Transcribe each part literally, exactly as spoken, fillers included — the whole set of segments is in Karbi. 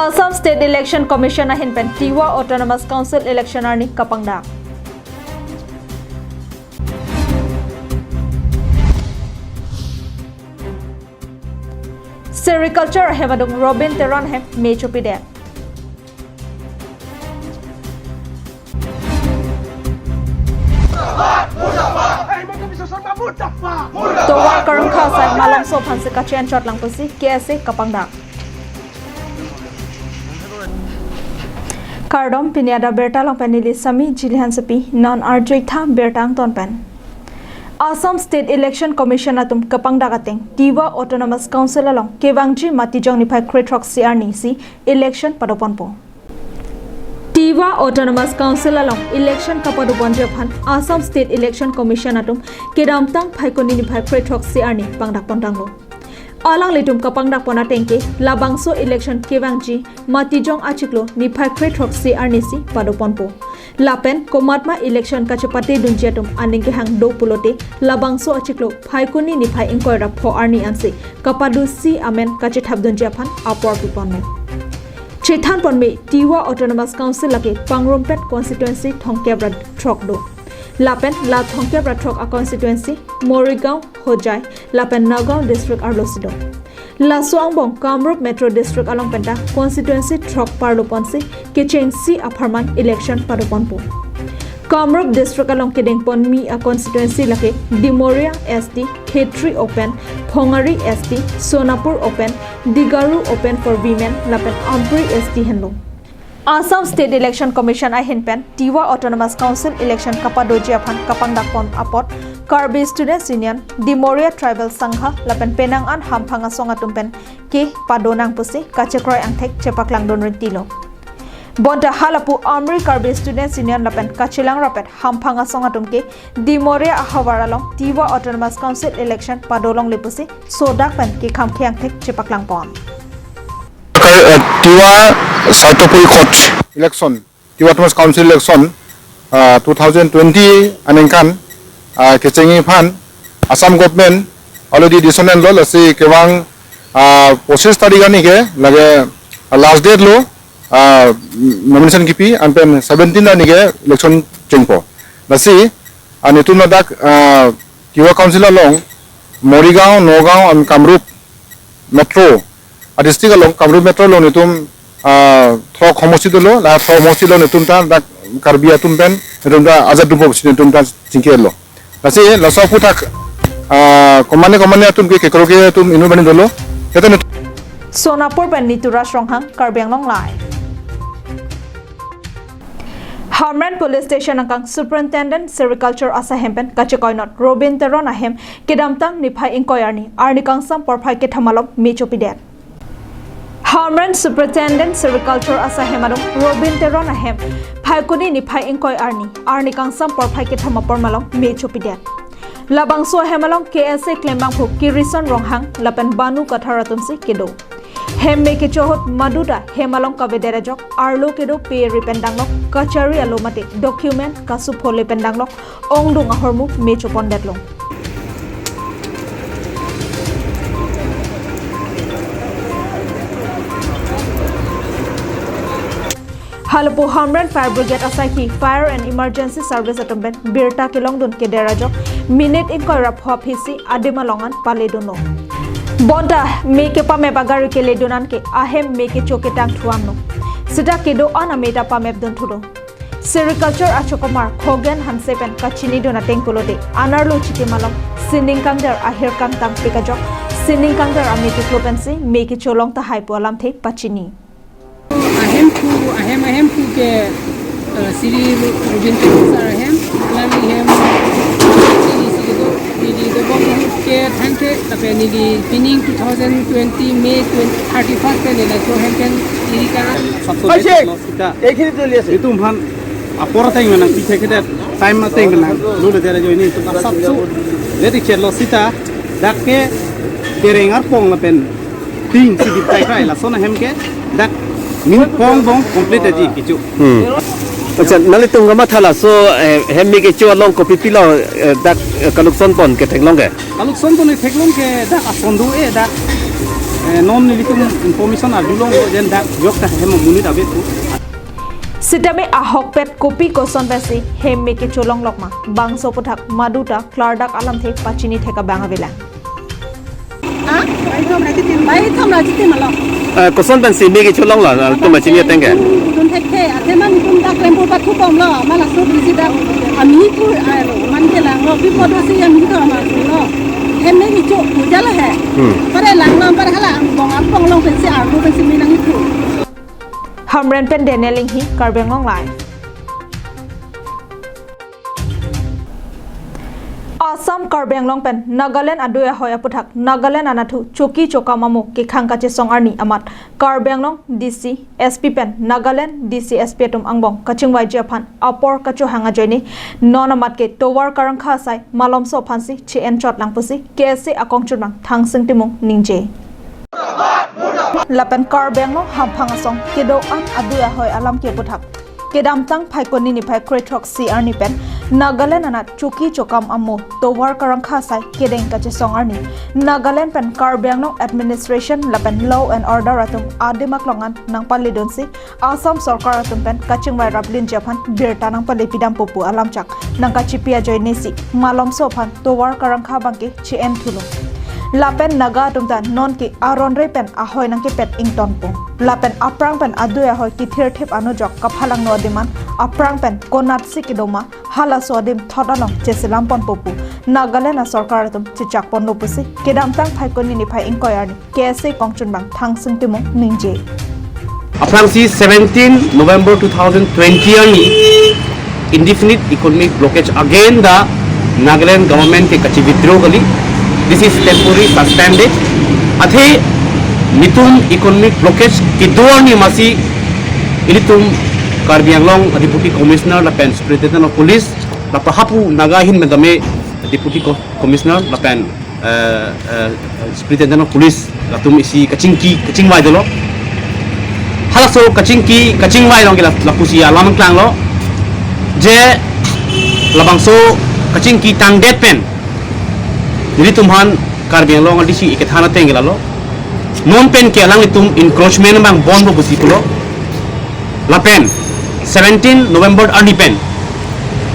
Assam State Election Commission ahin pen Tiwa Autonomous Council election arni kapangdak. Sericulture ahem adung Robin Teron ahem me chopidet. Tovar karong khasai malomso aphansi kachian chot lang pusi K S A kapangdak. Kardom, pini adak birta along pen neli Sami Jili Hansepi, non arjuitha birta angton pen. Assam State Election Commission atum kapangdak ateng Tiwa Autonomous Council along kevangji Matijong niphai krethrok C R ni si election padoponpo. Tiwa Autonomous Council along election kapadoponji aphan Assam State Election Commission atum kedamtang Phaikuni niphai krethrok C R ni pangdakpontanglo. Alanglitum kapangdakpon ateng ke labangso election kevangji Matijong achiklo niphai krethrok C R ni si padoponpo. Lapen komatma election kachepate dunji atum aning kehang do pulote labangso achiklo Phaikuni niphai ingkoi ra pho arni ansi kapadosi amen kachethap dunji aphan apor piponlo. Chethanpon me Tiwa Autonomous Council lake pangrumpet constituency thomkep ra throk do. Lapen la thomkep ra throk a constituency Morigaon, Hojai lapen Nagaon district arlosi do. Laso angbong Kamrup Metro District along penta constituency throk parloponsi kechengsi apharman election padoponpo. Kamrup District along kedengponmi a constituency lake Dimoria S T, Khetri Open, Phongari S T, Sonapur Open, Digaru Open for Women lapen Ampuri S T henlo. Assam State Election Commission ahin pen Tiwa Autonomous Council election kapadoji aphan kapangdakpon apot Karbi Students Union, Dimoria Tribal Sangha lapen penang an hamphang asong atum pen ke padonang pusi kachekroi angthek chepaklangdun rintilo. Bonta halapu Amri Karbi Students Union lapen kachelang rapet hamphang asong atum ke Dimoria ahavar along Tiwa Autonomous Council election padolongle pusi sodak pen kekham ke angthek chepaklangpon. Kar-, eh, Tiwa Sartopuri Court election, Tiwa Autonomous Council election, ah, two thousand twenty aningkan, ah, kechengji aphan Assam government already decision lo, lasi kevang, ah, pochis tarik arni ke lake, ah, last date lo, ah, nomination kipi, anpen seventeen arni ke election chengpo. Lasi, ah, netum ladak, ah, Tiwa Council along Morigaon, Nagaon and Kamrup Metro, a district along Kamrup Metro along netum, ah, throk homosti dolo, la throk homosti along netum ta dak Karbi atum pen netum ta ajat dumpo pusi netum ta chingkilo. Lasi laso aphuthak, ah, komane komane atum ke kekro ke atum inut bani dolo. Keta netum Sonapur pen Nitura Songhang, Karbi Anglong Live. Hamren Police Station angkang Superintendent Sericulture asai ahem pen kachekoinot Robin Teron ahem kedamtang niphai ingkoi arni, arni kangsam porphai kethom along me chopidet. Hamren Superintendent Sericulture asai ahem adung Robin Teron ahem Phaikuni niphai ingkoi arni, arni kangsam porphai kethom apor malom me chopidet. Labangso ahem along K S A klembangphu Kirison Ronghang lapen Banu Kathar atumsi kedo. Hem me kecho ahut maduta hem along kavedet ajok arlo kedo pe ri pen danglok, kachari alo mate document kasu phole pen danglok, ongdung ahormu me chopondetlo. Halapu Hamren Fire Brigade asaikhi Fire and Emergency Service atum pen birta kelongdun keder ajok minute ingkoi ra pho aphisi adim along an paledunlo. Bonta me kepamep agari keledun an ke ahem me kecho ketang thuamlo. Sita kedo an ame ta pamepdun thulo. Sericulture achokomar Khogen Hanse pen kachinidun ateng pulote, anerlo chiti malom sining kangder ahir kangtang pik ajok, sining kangder ame keklo pensi me kecho long tahai pu alamthe pachini. Ahemphu, ahem ahemphu ke, eh, Sri Ru-, Robin Teron sir ahem, alangli ahem, neli si kedo, neli dobom ahut ke thangke, lapen neli pining two thousand twenty May twenty, thirty-first pen neli laso ahem pen iri ka. Sabso Aishe! Lo sita. Ekhini to liya se. Itum aphan apor ateng nangpithe kedet, time ateng nanglo le dera joini itum asapso. Leti chet lo sita, dak ke kereng arpong lapen ping si diptai kai lason ahem ke dak min pong bong complete aji kecho. Hmm. Accha, nanglitum kamatha laso, eh, hem me kecho along kopi pilo, eh, dak, eh, kalukson pon ketheklong ke? Kalukson pon ketheklong ke dak ason do-e dak. Eh, non nelitum information arjulonglo, jen dak yok ta hem monit ave pu. Sitame ahokpet kopi koson pensi hem me kecholonglok ma, bangso aphuthak maduta klardak alamthe pachini thek abang avelang. Ha? Bai thom ra chitim, bai thom ra chitim alo. Eh, koson pensi hem me kecholonglo, ah, latum pachini ateng ke? Dun thekthe, athe ma nelitum dak klempur pathu bomlo, ma laso bisi dak amithu, ah, lo, man kelanglo, pi podo si amithu amathulo. Hem me kecho, puja la he. Hmm. Pare langlo, pare hala, bong arpong along pensi arlo pensi me nangkethu. Hamren pen Daniel Inghi, Karbi Anglong Live. Assam Karbi Anglong pen Nagaland adui ahoi aphuthak Nagaland anatthu choki chokam amo kekhang kachesong arni amat Karbi Anglong D C, S P pen Nagaland D C, S P atum angbong kachingvaiji aphan apor kachohang ajoine non amat ke tovar karangkha asai malomso aphansi che-en chotlang pusi K S A akongchunbang Thangsing Timung ningje. Lapen Karbi Anglong hamphang asong kedo-an adui ahoi alam ke aphuthak kedamtang Phaikuni niphai krethroksi arni pen Nagaland anat choki chokam amo tovar karangkha asai kedeng kachesong arni Nagaland pen Karbi Anglong administration lapen law and order atum adim aklong an nangpaledunsi Assam sorkar atum pen kachingvai raplinji aphan birta nangpale pidampo pu alamchak nangkachipi ajoinesi malomso aphan tovar karangkha abangke che-en thulo. Lapen Naga atum ta nonke aron re pen ahoi nangkepet ingtonpo. Lapen aphrang pen adui ahoi kithirthip anujok kaphalangno adim an aphrang pen konatsi kedo ma halaso adim thot along cheselam ponpo pu Nagaland asorkar atum chechak ponlo pusi kedamtang Phaikuni niphai ingkoi arni K S A kongchunbang Thangsing Timung ningje. Aphrangsi seventeen November two thousand twenty arni indefinite economic blockade against the Nagaland government ke kachi-withdraw kali. This is temporary suspended. Athe nelitum economic blockade kedo arni masi ilitum Karbi Anglong Deputy Commissioner lapen Superintendent of Police lapen hapu Naga ahin medame Deputy Co-, Commissioner lapen eh, eh, Superintendent of Police latum isi kachingki, kachingvai dolo. Halaso kachingki, kachingvai along ke la-, lapusi alam klanglo. Je labangso kachingki tangdet pen nelitum aphan Karbi Anglong D C ikethan ateng ke lalo. Non pen ke alanglitum encroachment abang bonpo pusi pulo. Lapen seventeen November arni pen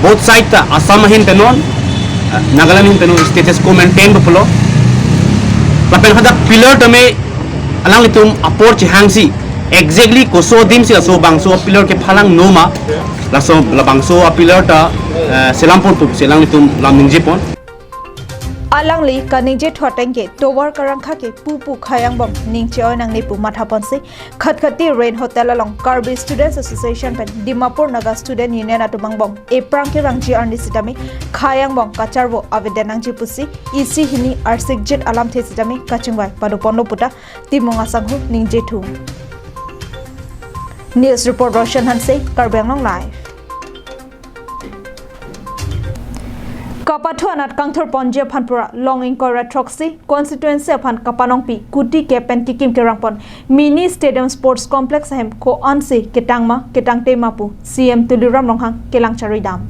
both side ta Assam ahin pen non, eh, Nagaland ahin pen non status quo maintain po pulo. Lapen hadak pillar tame alanglitum apor chehangsi exactly koso adim si laso bangso pillar kephalangno ma, laso labangso pillar ta, eh, selam ponpo pu alanglitum lam ningje pon. Alangli kaningje thu ateng ke tovar karangkha ke pupu khei angbong ning che-oi nangne pu matha ponsi Khatkhati Rain Hotel along Karbi Students Association pen Dimapur Naga Student Union atum angbong ephrang kevangji arni sitame khei angbong kacharvo avedet nangji pusi isi hini arsikjit alamthe sitame kachingvai pado ponlo puta Timung asangho ningje thu. News report Roshan Hanse, Karbi Anglong Live. Kapathu anat kangthur ponji aphan pura long ingkoi ra throksi constituency aphan kapanongpi kuti ke pen kikim kerang pon mini stadium sports complex ahem ko-ansi ketang ma ketangte ma pu C M Tuliram Ronghang kelang charidam.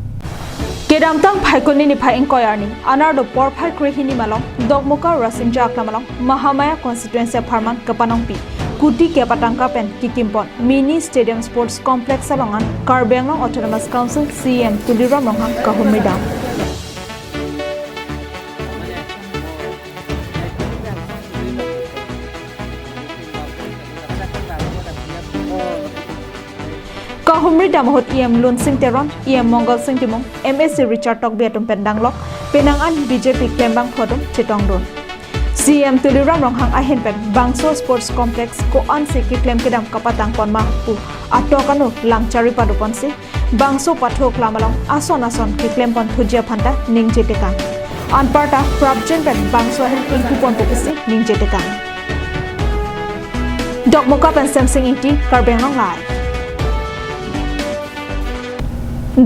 Kedamtang Phaikuni niphai ingkoi arni anardo porphai krehini malom Dokmoka Rasimja Aklam along Mahamaya constituency apharman kapanongpi kuti kep atangka pen kikim pon mini stadium sports complex along an Karbi Anglong Autonomous Council C M Tuliram Ronghang kahumridam. Kahumridam ahut E M Lunsing Teron, E M Mongalsing Timung, M A C Richard Tokbi atum pen danglok penang an B J P klembangphu atum chetongdun. C M Tuliram Ronghang ahin pen bangso sports complex ko-ansi keklem kedam kapatang pon ma pu atok ano lang chari pado ponsi bangso pathu aklam along ason ason keklem pon thuji aphan ta ningje tekang. Anparta prapjin pen bangso ahem ingku ponpo pusi ningje tekang. Dokmoka pen Semsing Ingti, Karbi Anglong Live.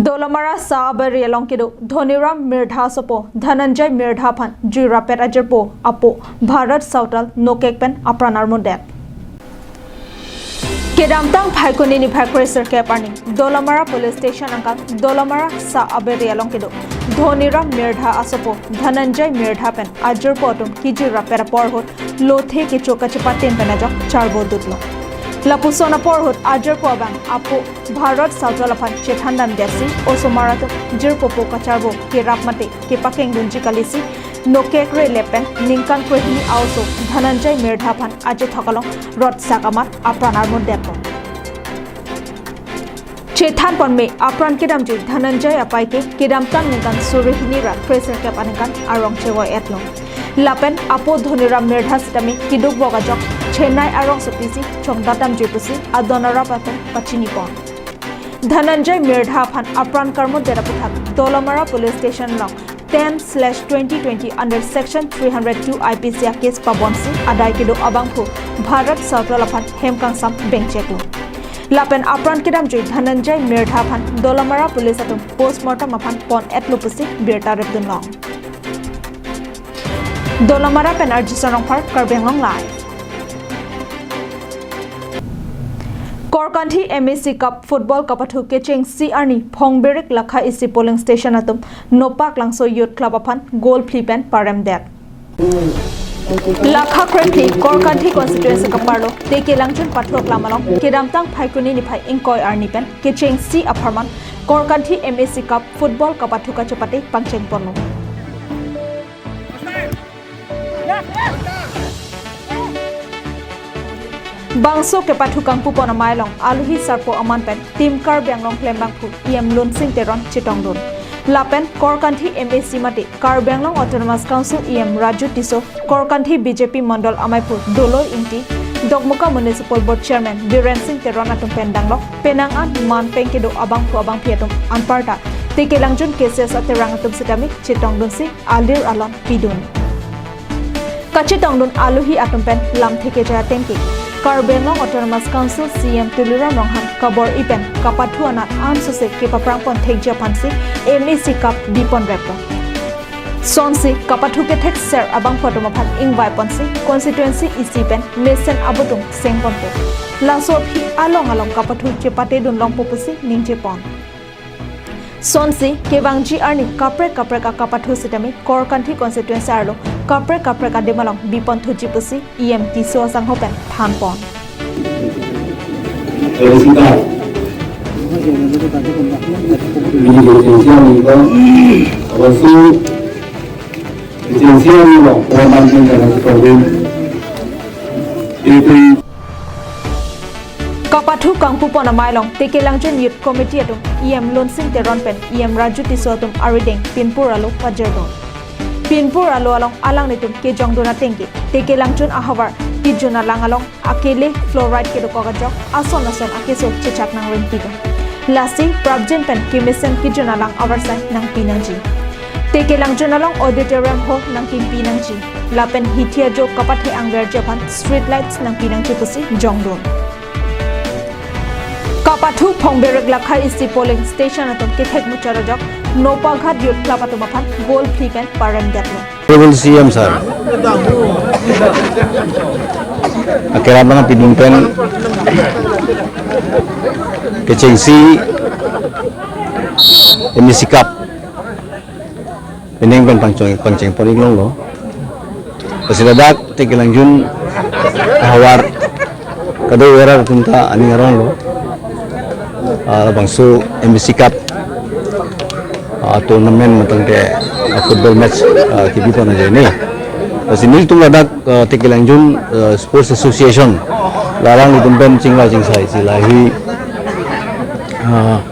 Dolamara Sa Abari along kedo Dhoniram Mirdha asopo Dhananjay Mirdha aphan jui rapet ajirpo apo Bharat Sautal nokek pen apran armudet. Kedamtang Phaikuni niphai kre-sirkep arni Dolamara Police Station angkang Dolamara Sa Aberi along kedo Dhoniram Mirdha asopo Dhananjay Mirdha pen ajirpo atum kejui rapet apor ahut lothe kecho kachepatin pen ajok charbo dutlo. Lapuson apor ahut ajirpo abang apo Bharat Sautol aphan chethan damdetsi osomar atum jirpo pu kacharbo kerap mate kepakengdunji kalisi nokek re lepen ningkan krehini a-oso Dhananjay Mirdha aphan achethok along rotsak amat apran armodetlo. Chethan ponme apran kedamjui Dhananjay apai ke kedamtang ningkan suri hini ra kre-sirkep aningkan arong chevoi-etlo. Lapen apo Dhoniram Mirdha sitame keduk bok ajok Chennai arongsopi si chongdat damjui pusi adon arap atum pachini pon. Dhananjay Mirdha aphan apran karmodet aputhak Dolamara Police Station along ten slash twenty twenty under section three hundred two I P C a-case pabonsi adai kedo abangphu Bharat Sautol aphan hem kangsam bengcheklo. Lapen apran kedamjui Dhananjay Mirdha aphan Dolamara Police atum postmortem aphan pon-etlo pusi birta repdunlong. Dolamara pen R J Sonongphar, Karbi Anglong Live. Korkanthi M A C Cup Football kapathu kechengsi arni Phongberik Lakha isi polling station atum Nopaklangso Youth Club aphan goal phli pen paremdet. Lakha krephli Korkanthi constituency kaparlo Teke Langjun pathu aklam along kedamtang Phaikuni niphai ingkoi arni pen kechengsi apharman Korkanthi M A C Cup Football kapathu kachepate pangcheng ponlo. Bangso kepathu kangpu pon amei along alohi sarpo aman pen Team Karbi Anglong klembangphu E M Lunsing Teron chetongdun. Lapen Korkanthi M A C mate Karbi Anglong Autonomous Council E M Raju Tisso, Korkanthi B J P Mondol ameiphu Doloi Ingti, Dokmoka Municipal Board Chairman Biren Singh Teron atum pen danglok penang an manpeng kedo abangphu abangphi atum anparta Teke Langjun K C S aterang atum sitame chetongdunsi alir alon pidun. Kachetongdun alohi atum pen lamthe kejai ateng ke Karbi Anglong Autonomous Council C E M Tuliram Ronghang kabor-i pen kapathu anat ansose kepaphrang pon thekji aphansi M A C Cup bi ponreplo. Sonsi kapathu kethek ser abangphu atum aphan ingvai ponsi constituency isi pen mesen abutung seng ponpo. Laso aphi along along kapathu chepatedun longpo pusi ningje pon. Sonsi kevangji arni kaprek kaprek akapathu sitame Korkanthi constituency arlo kaprek kaprek adim along bi ponthuji pusi E M Tisso asangho pen than pon. Ini kecengsiang ini, Bang. Apa su kecengsiang ini, Bang? Pemain ini, Bang. Kapathu kangpu pon amei along Teke Langjun Youth Committee atum E M Lunsing Teron pen E M Raju Tisso atum arideng pinpur alo pajirdun. Pinpur alo along alanglitum kejongdun ateng ke Teke Langjun ahavar kejun alang along akele fluoride kedokok ajok ason ason akeso chechak nangrinpidun. Lasi prapjin pen kemesen kejun alang avarsai nangpi nangji. Teke Langjun along auditorium hall nangkimpi nangji. Lapen hithi ajo kapathe angverji aphan street lights nangpi nangji pusi jongdun. Kapathu Phongberik Lakha isi polling station atum kethek muchot ajok Nopaghat Youth Club atum aphan goal phli pen paremdetlo. Honorable C E M sir, akerap nangpidun pen kechengsi M A C Cup pining pen pangcheng, pangcheng pon-ik longlo. Lasi ladak Teke Langjun ahavar kadokave arat atum ta aning aronglo. Ah, labangso M A C Cup, ah, tournament matang te, ah, football match, ah, kebi pon ajoine. Lasi nelitum ladak, ah, Teke Langjun, ah, Sports Association, la alanglitum pen chingvai chingsai si lahi, ah,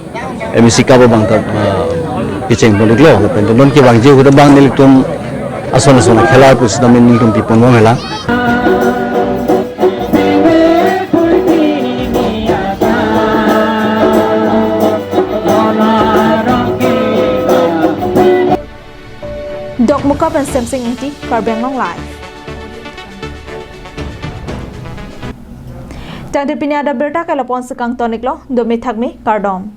M A C Cup abang ta, ah, kecheng pon-iklo, lapen non kevangji ahut abang nelitum ason ason akhelai pusitame nelitum pi pon bom hela. Dokmoka pen Semsing Ingti, Karbi Anglong Live. Tangte pini adap birta ke lapu-an si kangton-iklo, dome thakme, kardom.